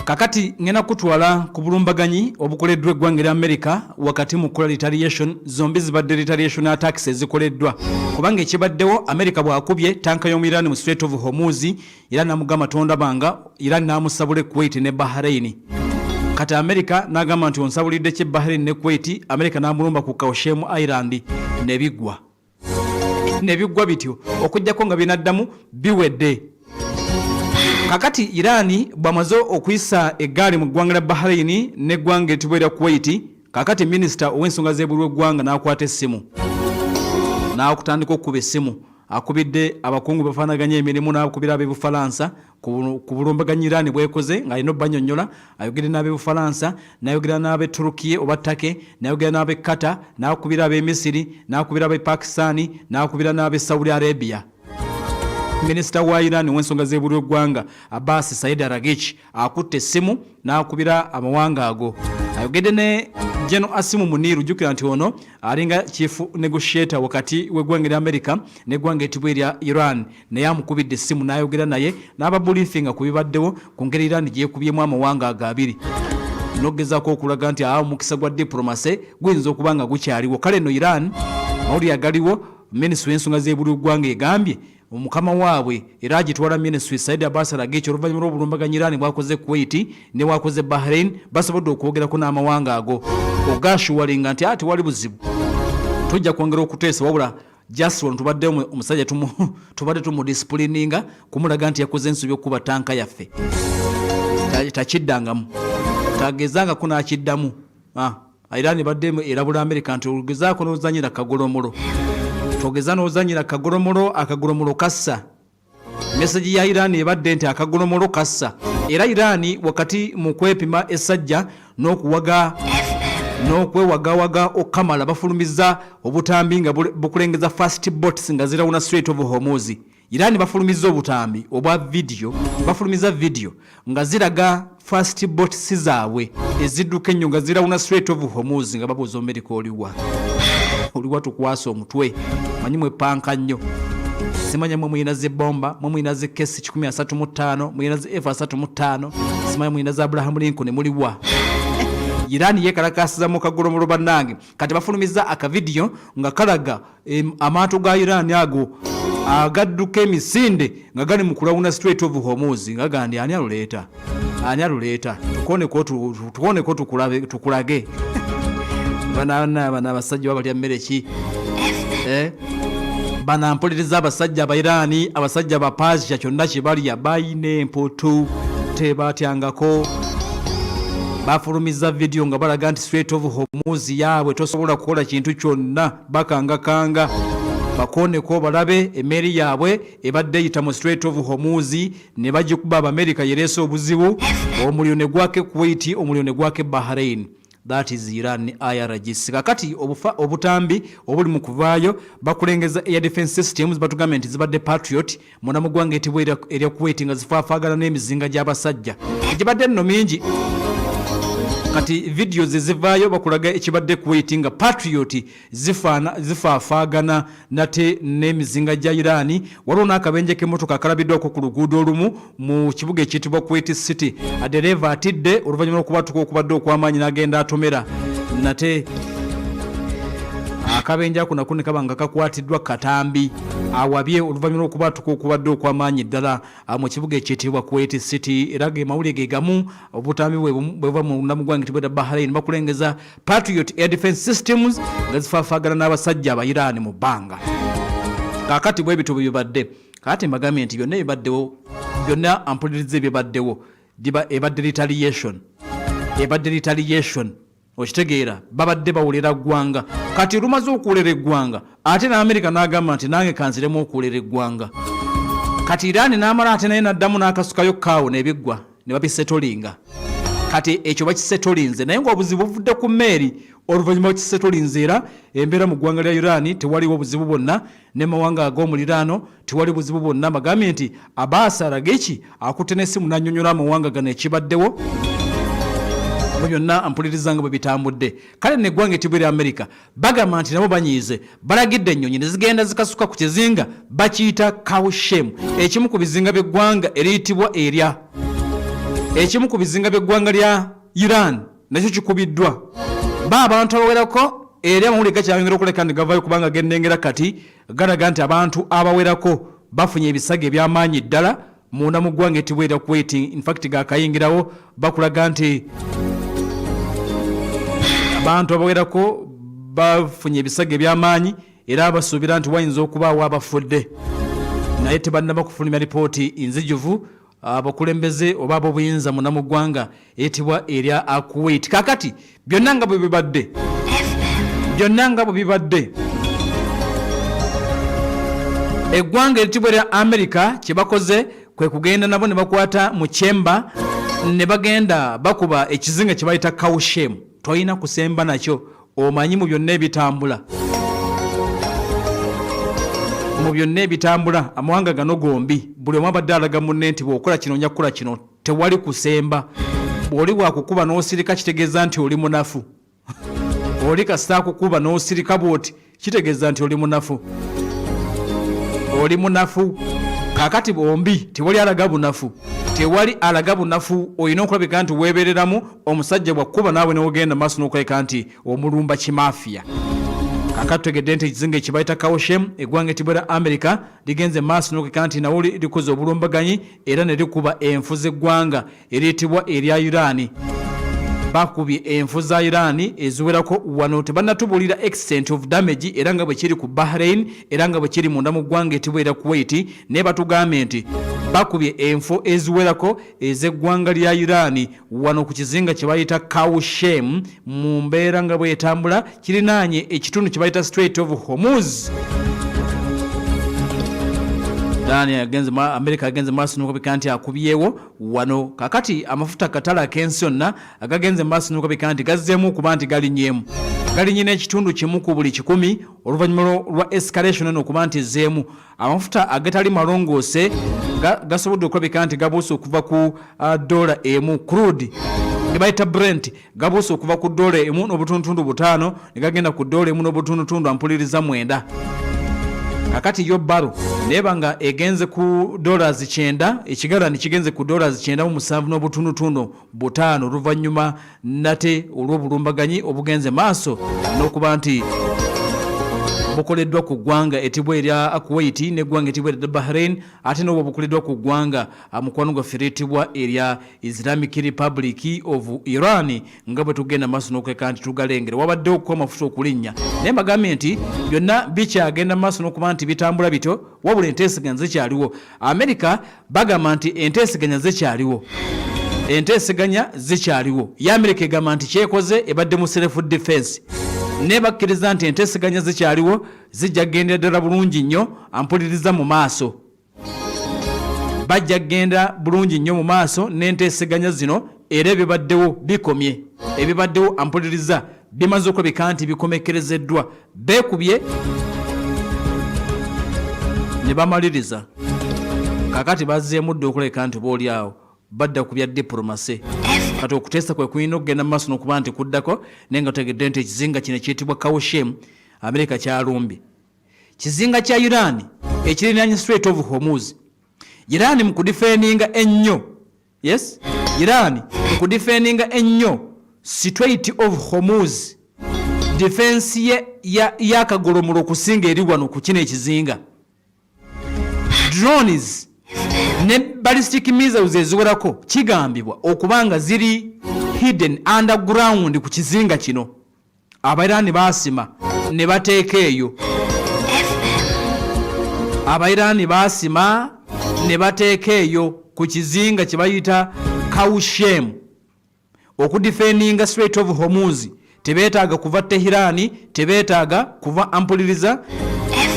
Kakati ngenda kutwala ku bulumbaganyi obukoleddwa eggwanga erya America wakati mu kukola retaliation. Zombi zibadde retaliation attacks ezikoleddwa, kubanga ekibaddewo, America bw'akubye tanka y'omu Iran mu Strait of Hormuz, era namugamba tondabanga, Iran n'amusabula e Kuwait ne Bahrain. Kati America n'agamba nti onsabulidde ki Bahrain ne Kuwait? America n'amulumba ku Qeshm Island, nebiggwa nebiggwa bityo, okugjako nga binaddamu biwedde. Kakati Iran bw'amaze okuyisa eggaali mu ggwanga lya Bahrain n'eggwanga eritibwa erya Kuwait, kakati minisita ow'ensonga z'ebweru w'eggwanga n'akwata essimu n'akutandika okukuba essimu. Akubidde abakungu bafaanaganya emirimu, n'akubira ab'e Bufalansa ku bulumbaganyi Iran bwekoze ng'alina obbanyonnyola. Ayogedde n'ab'e Bufalansa, n'ayogera n'ab'e Turukiye oba Turkey, n'ayogera n'ab'e Qatar, n'akubira ab'e Misiri, n'akubira ab'e Pakistan, n'akubira n'ab'e Saudi Arabia. Minisita wa Iran ow'ensonga z'ebweru w'eggwanga, Abbas Said Araghchi, akutte essimu n'akubira amawanga ago. Ayogedde ne General Asim Munir. Jjukira nti ono alinga chief negotiator wakati w'eggwanga erya America n'eggwanga etibwa erya Iran. Naye amukubidde essimu n'ayogera naye n'ababriefinga ku bibaddewo, ku ngeri Iran gyekubyemu amawanga ago abiri, n'okugezaako okulaga nti awo omukisa gwa diplomacy guyinza okuba nga gukyaliwo. Kale no Iran, mawulire agaliwo, minisitule y'ensonga z'ebweru w'eggwanga egambye omukama waabwe era agitwala, ministry Said Abbas Araghchi, oluvannyuma lw'obulumbaganyi Iran bwakoze Kuwait ne bwakoze Bahrain, basobodde okwogerako n'amawanga ago ogashuwalinga nti ati wali buzibu, tujja kwongera okuteesa. Wabula just wano tubadde omusajja tubadde tumudisciplininga kumulaga nti yakoze ensobi okukuba tanka yaffe. Takiddangamu, tagezangako n'akiddamu. Ah, Iran ebadde erabula America nti ogezaako n'ozanyira kagolomolo, togeza n'ozanyira kagolomolo, akagolomolo kassa. Message ya Iran ebadde nti akagolomolo kassa. Era Iran wakati mu kwepima essajja n'okuwaga n'okwewagawaga okukamala, bafulumiza obutambi nga bukulengeza fast boats nga zirawuna Strait of Hormuz. Iran bafulumiza obutambi obwa vidiyo, bafulumiza vidiyo nga ziraga fast boats zaabwe ezidduka ennyo nga zirawuna Strait of Hormuz, nga babuuza Amerika, "Oliwa? Oliwa tukwasa omutwe? Manyi mwepanka nnyo, simanya mwe muyina zibomba, mwe muyina zi kesi 135, muyina zi F 35, simanya muyina za Abraham Lincoln, muliwa?" Iran yekalakasiza mu kagolomolo bannange. Kati bafulumiza akavidiyo nga kalaga amaato ga Iran ago agadduka emisinde nga gali mu kulawuna Strait of Hormuz, nga gandi, "Ani aluleeta? Ani aluleeta? Tukoneko tukulage." Bana bana abasajja babalya mmere ki, eh? Banampuliriza abasajja Abairaani, abasajja ba Persia, kyonna kye balya bayina emputu, tebatyangako. Bafulumiza vidiyo nga balaga nti Strait of Hormuz yaabwe, tosobola kukola kintu kyonna. Bakangakanga bakoneko balabe emmeeri yaabwe ebadde eyita mu Strait of Hormuz ne bagikuba. Abamerika yereese obuzibu, omuliro ne gwaka e Kuwait, omuliro ne gwaka e Bahrain. That is Iran IRGC. Kakati obufa obutambi obuli mu kuvaayo bakulengeza air defense systems, batugambye nti zibadde Patriot munda mu ggwanga etibwa erya Kuwait nga zifaafaagana n'emizinga gy'abasajja egibadde nno mingi. Kati vidiyo ze zivaayo bakulaga ekibadde Kuwait nga Patriot zifaafaagana nate n'emizinga gya Iran. Waliwo n'akabenje k'emmotoka akalabiddwako ku luguudo olumu mu kibuga ekiyitibwa Kuwait City. Adereeva atidde oluvannyuma lw'okubatuka okubadde okw'amaanyi n'agenda atomera nate. Akabenje ako nako ne kaba nga kakwatiddwa katambi awabye oluvannyuma lw'okubatuka okubadde okw'amaanyi ddala mu kibuga ekiyitibwa Kuwait City. Era ge mawulire ge gamu, obutambi bwe buva munda mu ggwanga ekitibwa Bahrain, bakulengeza Patriot air defense systems nga zifaafaagana n'abasajja Abairaani mu bbanga. Kaakati bwe bityo bwe bibadde. Kaati mbagambye nti byonna ebibaddewo, byonna ampuliriza ebibaddewo, ebadde retaliation, ebadde retaliation. Okitegeera, babadde bawulira ggwanga. Kati lumaze okuwulira eggwanga, ate n'Amerika n'agamba nti nange kanziremu okuwulira eggwanga. Kati Iran n'amala ate naye n'addamu n'akasukayo kaawo, nebiggwa ne babisettlinga. Kati ekyo bakisettlinze, naye ng'obuzibu buvudde ku mmeeri. Oluvannyuma bakisettlinze, era embeera mu ggwanga lya Iran tewaliwo buzibu bwonna, ne mawanga ag'omuliraano tewali buzibu bwonna. Bagambye nti Abbas Araghchi akutte n'essimu n'annyonnyola amawanga gano ekibaddewo mu byonna mpuliriza nga bwe bitambudde. Kale neggwanga etibwa erya Amerika bagamba nti nabo banyiize, balagidde ennyonyi ne zigenda zikasuka ku kizinga bakiyita Qeshm, ekimu ku bizinga by'eggwanga eriyitibwa erya Ekimu ku bizinga by'eggwanga lya Iran nakyo kikubiddwa ba abantu abawerako, era amawulire gakyayongera okuleka nti gavayo kubanga gennengera kati galaga nti abantu abawerako bafunye ebisago eby'amaanyi ddala munda mu ggwanga etibwa erya Kuwait. Infact gakayingirawo bakulaga nti abantu abawerako bafunye ebisago eby'amaanyi, era basuubira nti wayinza okubaawo abafudde, naye tebannaba kufulumya lipooti nzijuvu abakulembeze oba ab'obuyinza munda mu ggwanga eritibwa erya Kuwait. Kakati byonna nga bwe bibadde, byonna nga bwe bibadde, eggwanga eritibwa erya Amerika kye bakoze kwe kugenda nabo ne bakwata mu kyemba ne bagenda bakuba ekizinga kye bayita Kawshem. Tolina kusemba nakyo. Omanyi mu byonna ebitambula, mu byonna ebitambula, amawanga gano gombi buli omu abadde alaga munne nti bw'okola kino nja kukola kino. Tewali kusemba. Bw'oli bwakukuba n'osirika, kitegeeza nti oli munafu. Oli kasita akukuba n'osirika bw'oti, kitegeeza nti oli munafu, oli munafu. Kakati bombi tewali alaga bunafu, tewali alaga bunafu. Olina okulabika nti weebereramu. Omusajja bwakkuba naawe newogenda maaso n'okulabika nti omulumba kimafiya. Kakati tutegedde nti ekizinga ekibayita Kawshem, eggwanga etibwera America ligenze maaso n'okulabika nti nawo likoze obulumbaganyi era ne likuba enfu z'eggwanga eriyitibwa erya Iran. Bakubye enfu za Iran eziwerako. Wano tebannatubuulira extent of damage, era nga bwe kiri ku Bahrain, era nga bwe kiri munda mu ggwanga etibwa erya Kuwait, naye batugambye nti bakubye enfo eziwerako ez'eggwanga lya Iran wano ku kizinga kye bayita Kawshem. Mu mbeera nga bwetambula, kirinaanye ekitundu kye bayita Strait of Hormuz. Iran yagenze, America yagenze maaso n'okubika nti akubyewo wano. Kakati amafuta katale ak'ensi yonna agagenze maaso n'okubika nti gazzeemu okuba nti galinyeemu, galinye n'ekitundu 1 ku buli 100 oluvannyuma lwa escalation eno okuba nti ezzeemu. Amafuta agatali malongoose gasobodde okulabika nti gabuuse okuva ku $1, crude ge bayita Brent gabuuse okuva ku $1.5 ne gagenda ku $1.9, ampuliriza, 90. Kakati yo barrel neeba nga egenze ku $90, ekigalani kigenze ku $97.5, oluvannyuma nate olw'obulumbaganyi obugenze maaso n'okuba nti bukoleddwa ku ggwanga etibwa erya Kuwait n'eggwanga etibwa erya Bahrain, ate n'obwo bukoleddwa ku ggwanga mukwano gwaffe eryetibwa erya Islamic Republic of Iran. Nga bwe tugenda maaso n'okweka nti tugalengera, wabaddewo okuwa amafuta okulinnya, naye mbagambye nti byonna bikyagenda maaso n'okuba nti bitambula bityo, wabula enteeseganya zikyaliwo. Amerika bagamba nti enteeseganya zikyaliwo, enteeseganya zikyaliwo. Ye Amerika egamba nti kyekoze ebadde mu self defense, naye bakkiriza nti enteeseganya zikyaliwo, zijja kugendera ddala bulungi nnyo, ampuliriza, mu maaso. Bajja kugenda bulungi nnyo mu maaso n'enteeseganya zino, era ebibaddewo bikomye. Ebibaddewo, ampuliriza, bimaze okulabika nti bikomekerezeddwa. Beekubye ne bamaliriza. Kakati bazzeemu dda okulabika nti booli awo badda ku bya diplomacy. Kati okuteesa kwe kulina okugenda mu maaso n'okuba nti kuddako, naye nga tutegedde nti ekizinga kino ekiyitibwa Kawshem Amerika kyalumbye kizinga kya Iran ekirinaanye Strait of Hormuz. Iran mu kudifendinga ennyo, yes, Iran mu kudifendinga ennyo Strait of Hormuz, defense ye yakagolomolo okusinga eri wano ku kino ekizinga. Drones ne ballistic missiles eziwerako kigambibwa okuba nga ziri hidden underground ku kizinga kino. Abairani baasima ne bateeka eyo, Abairani baasima ne bateeka eyo ku kizinga kye bayita Kawshem okudifendinga Strait of Hormuz. Tebeetaaga kuva Tehirani, tebeetaaga kuva, ampuliriza,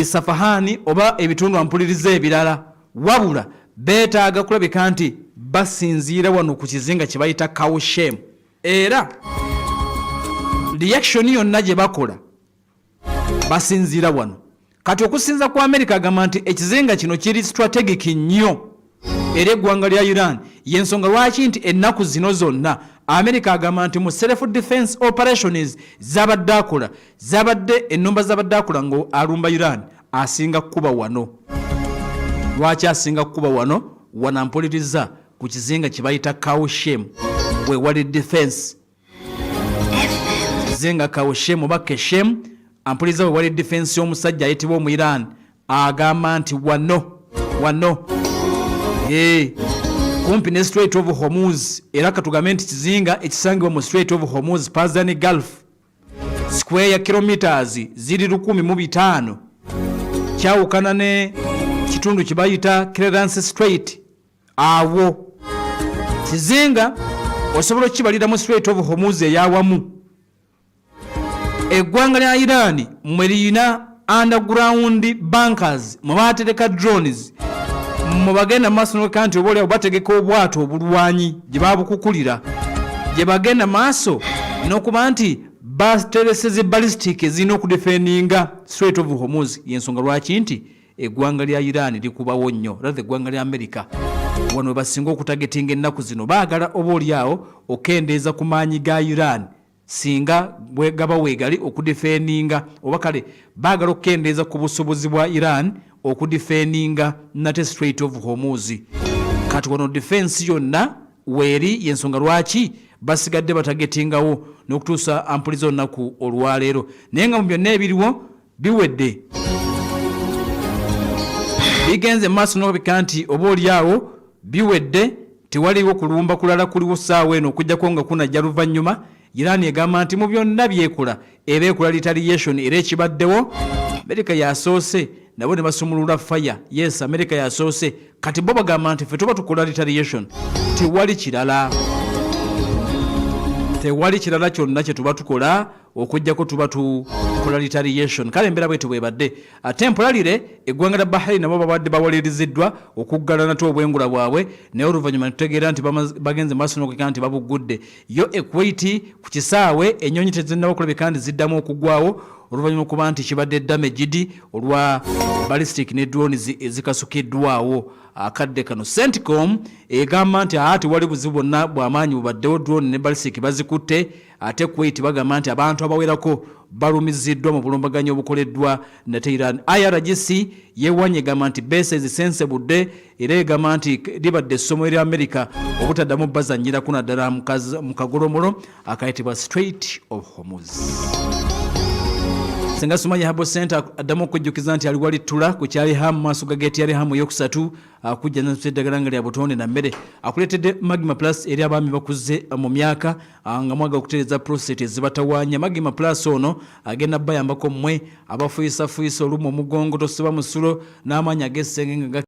Isafahani oba ebitundu, ampuliriza, ebirala, wabula beetaaga kulabika nti basinziira wano ku kizinga kye bayita Kawshem, era reaction yonna gye bakola basinziira wano. Kati okusinza ku America, agamba nti ekizinga kino kiri strategic nnyo era eggwanga lya Iran, yensonga lwaki nti ennaku zino zonna America agamba nti mu self defense operations zabadde akola, zabadde ennumba zabadde akola nga alumba Iran, asinga kukuba wano. Lwaki asinga kukuba wano? Wano, ampuliriza, ku kizinga kye bayita Qeshm wewali defense. Kizinga Qeshm oba Keshem, ampuliza, wewali defense y'omusajja ayitibwa omu Iran agamba nti wano wano kumpi ne Strait of Hormuz. Era katugambe nti kizinga ekisangibwa mu Strait of Hormuz, Persian Gulf, square kilometers ziri 1500. Kyawukana ne kitundu kye bayita Clarence Strait. Awo kizinga osobola okukibalira mu Strait of Hormuz eyawamu. Eggwanga lya Iran mwe liyina underground bunkers mwe batereka drones, mwe bagenda maaso noka nti oba oliawo bategeka obwato obulwanyi gye babukukulira, gye bagenda maaso n'okuba nti baterese zi ballistic ezirina okudefendinga Strait of Hormuz. Yensonga lwaki nti eggwanga lya Iran likubawo nnyo, rather eggwanga lya America wano we basinga okutargetinga ennaku zino. Baagala oba oliawo okendeeza ku maanyi ga Iran singa gaba weegali okudefendinga, oba kale baagala okukendeeza ku busobozi bwa Iran okudefendinga nate Strait of Hormuz. Kati wano defense yonna weeri, yensonga lwaki basigadde batargetingawo n'okutuusa ampuliza olunaku olwaleero. Naye nga mu byonna ebiriwo biwedde, bigenze mu maaso n'okubika nti oba oliawo biwedde, tewaliwo kulumba kulala kuliwo ssaawa eno okuggyako nga kunajja luvannyuma. Iran egamba nti mu byonna byekola eba ekola retaliation, era ekibaddewo Amerika yasoose nabo ne basumulula fire. Yes, Amerika yasoose. Kati bo bagamba nti ffe tuba tukola retaliation, tewali kirala, tewali kirala kyonna kye tuba tukola okuggyako tuba tukola retaliation. Kale embeera bwetu bwebadde. Ate mpulalire eggwanga lya Bahrain nabo babadde bawaliriziddwa okuggala nate obwengula bwabwe, naye oluvannyuma netutegeera nti bagenze maaso n'okweka nti babuggudde. Yo e Kuwait ku kisaawe ennyonyi tezinnaba kulabika nti ziddamu okugwawo oluvannyuma okuba nti kibadde damaged olwa ballistic ne drones ezikasukiddwawo akadde kano. CENTCOM egamba nti aa tewali buzibu bwonna bw'amaanyi bubaddewo, drone ne ballistic bazikutte. Ate Kuwait bagamba nti abantu abawerako balumiziddwa mu bulumbaganyi obukoleddwa nate Iran. IRGC yewanye, egamba nti base ezisensebudde, era egamba nti libadde essomo eri America obutaddamu bazanyirako naddala mu kagolomolo akayitibwa Strait of Hormuz. Senga Sumaya Herbal Center addamu okujjukiza nti ali walittula ku kyali Hamu, maaso ga geeti yali Hamu eyokusatu, akujjanjabisa eddagala nga lya butonde na mmere. Akuleetedde Magma Plus eri abaami bakuze mu myaka nga mwaga okutereeza prostate ezibatawaanya. Magma Plus ono agenda bayambako mmwe abafuyisafuuyisa, olumu omugongo tosiba musulo n'amaanyi ag'essenge nga